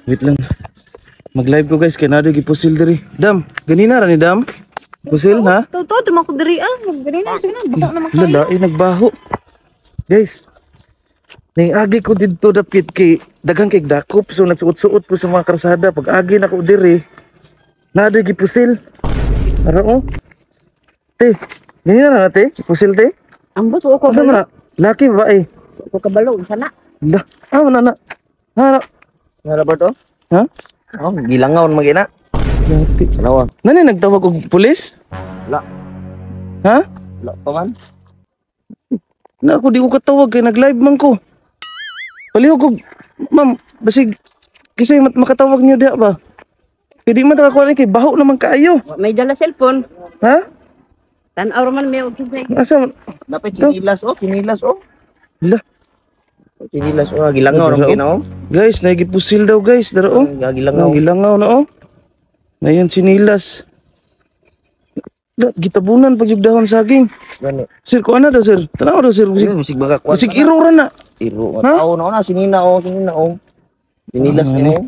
Wait lang. Mag-live ko, guys, kay naa gipusil diri. Dam, ganina ra ni, Dam. Pusil ha? Totoo, duman ko diri ah. Magdiri na, sige na, bako na makayo. Lalai nagbaho. Guys, ning agi ko didto dapit kay daghang kay dakop, so nagsuot-suot ko sa mga karsada. Pag agi nako diri, naa gipusil. Ara oh. Te, ganina ra na, te? Pusil, te? Ambot ko ko Asa man na? Laki ba eh? Ko kabalo sana. Lah, ah wala na. Ha? Nga ba to? Ha? Oh, gilangaw magina. Yati. Tanawa. Nani nagtawag og pulis? La. Ha? La pa man. Na ako di ko katawag kay nag-live man ko. Palihog og ma'am, basig kisay makatawag niyo diha ba? Kay di man ta kakuha ni kay baho naman kaayo. Wa may dala cellphone. Ha? Tan-aw ra man may og kisay. Asa man? Dapat chinilas oh, chinilas oh. Lah, Chinilas oh, gilangaw ra magina oh. Guys, nagipusil daw, guys, dara oh. Gilangaw. Gilangaw na oh. Ngayon sinilas. Da, gitabunan pag yung dahon saging. Gani. Sir, kuha na daw, sir. Tanaw daw, sir. Basig, Bisig bisig baga kuan. basig iro ra na. Iro. Ha? Tao na na sinina oh, sinina oh. Chinilas Ah, ni oh.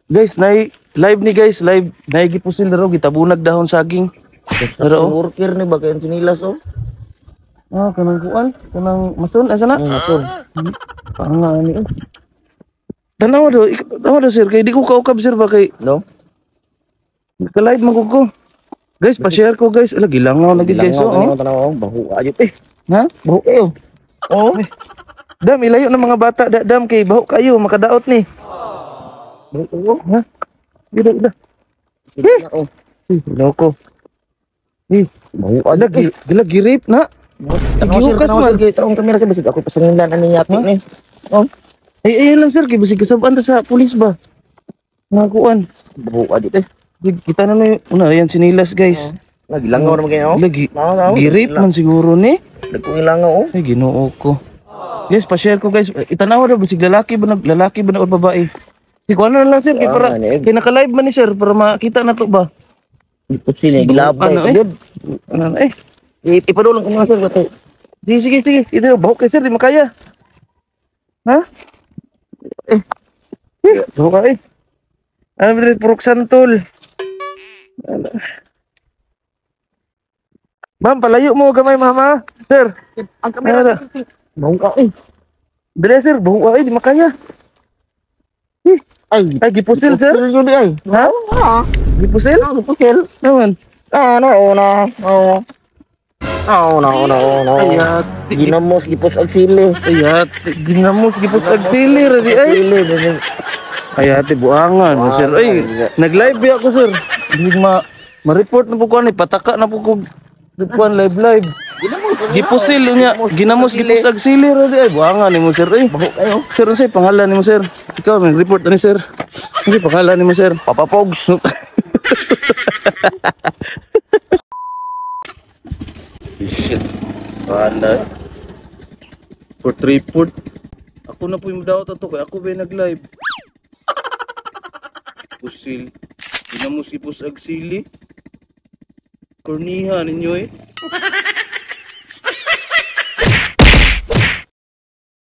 Guys, nay live ni guys, live. Nay gipusil daw gitabunag dahon saging. Construction worker ni ba kay chinilas oh. Ah, kanang kuan, kanang mason asa na? Ang mason. Panga ni oh. Tanaw daw, tanaw daw, sir, kay di ko kaukab, sir, ba kay No? naka-live man ko. Guys, pa-share ko, guys. Ala, gilangaw lagi, guys Gilangaw oh. gani oh, tanawa oh, baho ayot eh. Ha? Baho kayo. Oh. Dam, ilayo ng mga bata, da, dam, kay baho kayo, makadaot ni. Baho kayo. Ha? Ida, ida. Sinina oh. Eh, loko. Eh, Baho ala, ayot eh. gila, gi-rape na. Tanawa sir, Gihukas tanawa man. sir, kay taong kamera kay basig ako pasanginlan ani yati ni. Oh, Ay, ayun lang, sir, kay basig kasabaan ta sa pulis ba? Mga kuan. Baho ayot eh. Kita na na yung, una, yan, sinilas, guys. Na gilangaw ra magina oh. Lagi, Tanawa, tanawa. gi-rape man siguro ni. Dagkong ilangaw oh. Ay, ginoo ko. Guys, pa-share ko, guys. Itanaw daw, basig lalaki ba na o babae? Si kuan na lang, sir, kay para, Ah, ni. kay naka-live man ni sir, para makita na to ba? Ipusil ni gilabay Ano, eh? jud. Ano na eh? Ipadulong ko mga sir bato. Sige, sige, sige. Ito, bahok kay sir, di makaya. Ha? Eh. Eh, bahok ka eh. Ano ba rin, Purok Santol. Ano? Ma'am, palayo mo gamay, mama. Sir, Ang kamera, Baho ka eh. dali sir, bahok ka eh, di makaya. Eh, Ay, ay, gipusil, sir. Gipusil yun eh, ay. Ha? Ah, Gipusil? gipusil. Naman. Ah, no, no, no. No, no, no, no. Ay, ate. Ginamos, gipos ag sili. Ay, ate. Ginamos, gipos ag sili, radi ay. Sili, dili. Ay, ate, buangan mo, sir. Ay, nag-live ba ako, sir. Hindi ma-report na po ko, ano, pataka na po ko. Kuan live live. Ginamos. Gipusil niya, ginamos gipos ag sili radi ay buangan nimo, sir. Ay, Baho kayo. sir, unsay pangalan nimo, sir? Ikaw may report ani, sir. Unsay pangalan nimo, sir? Papa Pogs. Shit. Wala. Report report. Ako na po yung daot ato kay ako ba yung nag-live. Pusil. Ginamos ipos ag sili. Korniha ninyo eh.